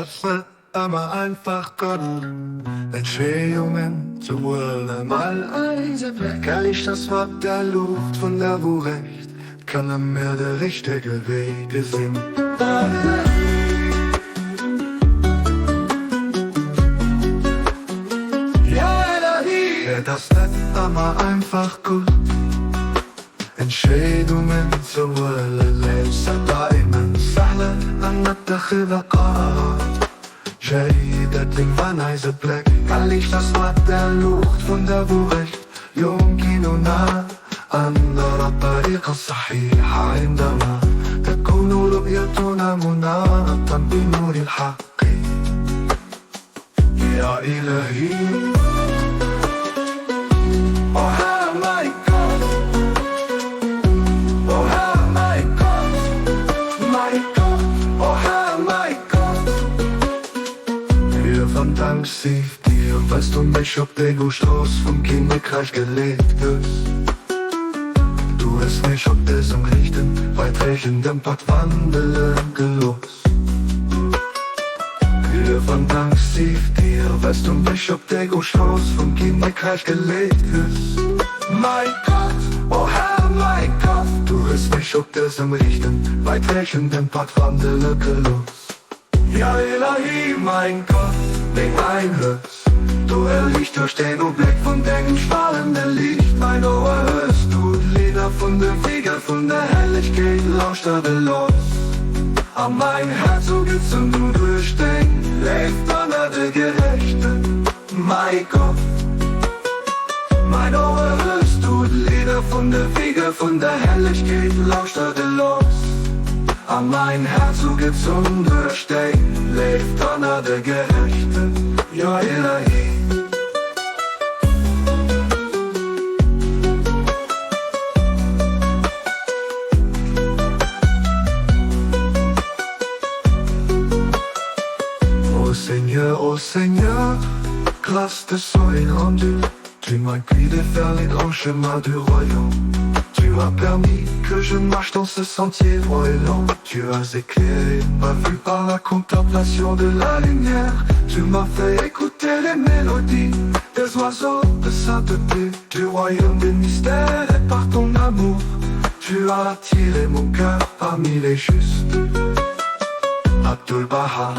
Dat war ëmmer einfach gutt, Entscheedungen ze huelen. Ehrlich, das war der Luucht vun der Wourecht, kënne mir de richtege Wee gesinn. Et ass net ëmmer einfach gutt, Entscheedungen ze huelen. ليس دائما سهلا أن نتخذ قرارات جيدة van eise Bléck erliicht das mat der Luucht vun der Wourecht يمكننا أن نرى الطريق الصحيح عندما تكون رؤيتنا منارة بنور الحق يا إلهي Oh Herr, mein Gott, oh Herr, mein Gott, mein Gott, oh Herr, mein Gott. Hier van Dank sief dir, weil's du mech op de go Strooss vum Kinnekreich geleet hues. Du hues mech op dësem riichten, wäitreechenden Pad wandele gelooss. Hier van Dank sief dir, weil's du mech op de go Strooss vum Kinnekreich geleet hues. Mein Gott, oh Herr, mein Gott, du hues mech op dësem riichten, wäitreechenden Pad wandele gelooss. Ja Ilahi, mein Gott, deng mein hues du erliicht duerch den Ubléck vun dengem stralende Liicht mein Ouer hues du d'Lidder vun de Wege vun der Hellegkeet lauschtere looss a mein Häerz ugezunn du duerch deng Léift ënner de Gerechten, mäi Gott. Mein Ouer hues du d'Lidder vun de Wege vun der Hellegkeet lauschtere looss a mein Häerz ugezunn duerch deng Léift ënner de Gerechten, ja Ilahi. O Seigneur, o Seigneur, grâce te soit rendue, Tu m'as guidé vers les grands chemins du royaume. Tu as permis que je marche dans ce sentier droit et long. Tu as éclairé ma vue par la contemplation de la lumière. Tu m'as fait écouter les mélodies des oiseaux de sainteté, du royaume des mystères et par ton amour, tu as attiré mon cœur parmi les justes. Abdul Baha.